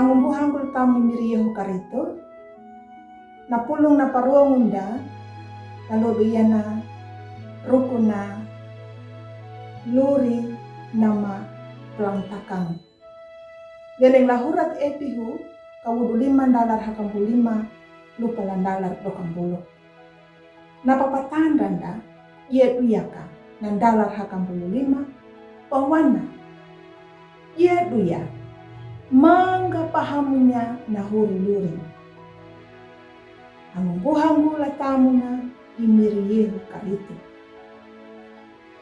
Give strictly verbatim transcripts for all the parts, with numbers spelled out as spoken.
Angumbuhangu la tamu ni miri Yehu Karitu, na pulung na paruangun da, lalu du ia na rukun na luri nama pelang takang. Leleng la hurat Epihu, kawudu lima dalar hakambulu lima, lupa la dalar dokambulu. Na papatanda da, ia du ia ka, na dalar hakambulu lima, pawana. Ia du ia, mangga pahamunya na huri luri. Angumbuhangu la tamu na i miri Yehu Karitu.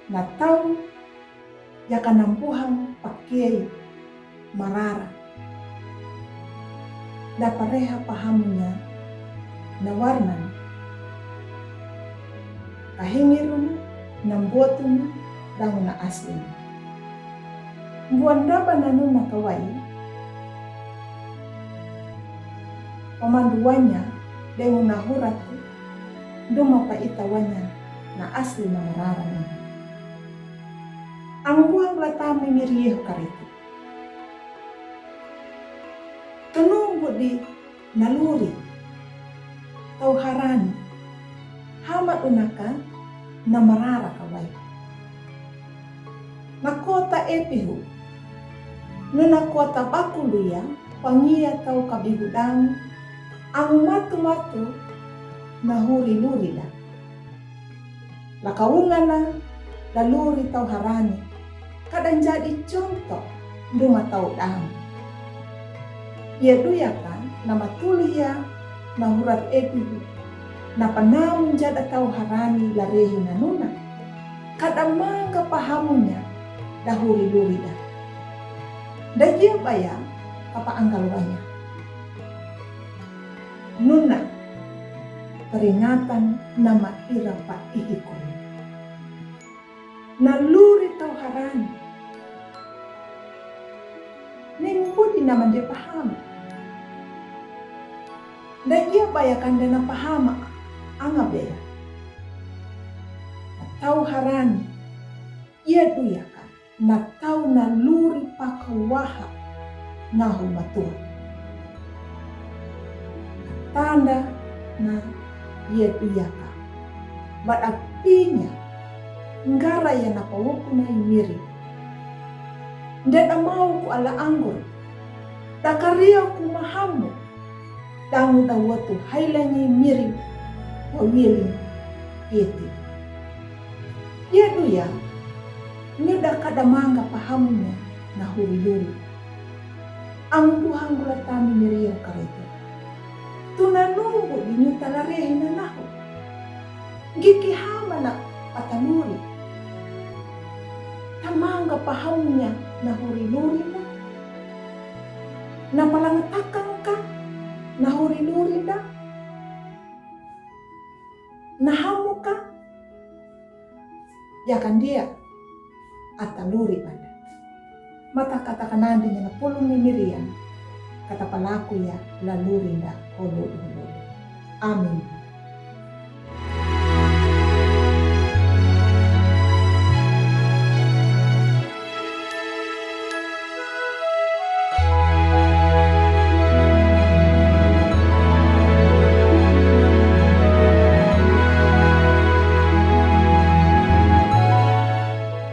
Na tau ia ka nambuhang pakeai marara. Da pareha pahamunya na warnan. Kahingirun na mbotun dangu na aslin. Buan daba na nuna kawai. Pamandu wanya dengu na huratu. Duma pa ita wanya na asli na marara nuna. Angumbuhangu la tamu ni miri Yehu Karitu. Tunumbu di na luri, tau harani, hama du na ka na marara kawai. Na kota Epihu, nuna kota bakulu ia, pangia tau kabihu dang, angu matu-matu na huri luri da. La kaunga na la luri tau harani, kada njadi conto duma tau dang. Ia du ia ka na matulu ia na hurat Epihu, na panamu njada tau harani la rehi na nuna. Kada mangga pahamunya da huri luri da. Da ia baya ka pa anggal wanya. Nuna peringatan nama ira pa ihi kumi. Na luri tau harani. Ning budi nama de pahama. Da ia baya kanda na pahama anga bea. Na tau harani. Ia du ia ka na tau na luri pakawaha ngahu matua. Tanda na ia du ia ka. Bada pinya ngaraya na pawoku na i miri. Nde da mau ku ala anggur. Da karia ku mahamu. Dangu da watu hailangi miri wa wili iti. Ia du ia, nyu da kada mangga pahamunya na huri luri. Angumbuhangu la tamu ni miri Yehu Karitu. Tuna numbu di nyu talarehi na nahu. Giki hama na pataluri. Ta mangga pahamunya na huri luri na. Na palang takang ka na huri luri da. Na hamu ka. Ia ka ndia ata luri banda. Mata kata kanandi na pulung ni mirian. Kata palaku ia la luri da holo holo. Amin.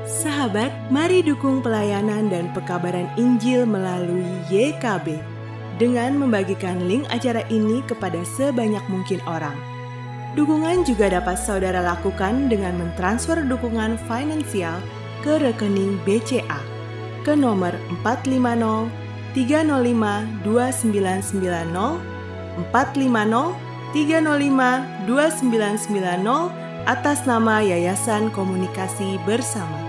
Sahabat, mari dukung pelayanan dan pekabaran Injil melalui Y K B dengan membagikan link acara ini kepada sebanyak mungkin orang. Dukungan juga dapat saudara lakukan dengan mentransfer dukungan finansial ke rekening B C A ke nomor empat lima nol tiga nol lima dua sembilan sembilan nol, empat lima nol tiga nol lima dua sembilan sembilan nol, atas nama Yayasan Komunikasi Bersama.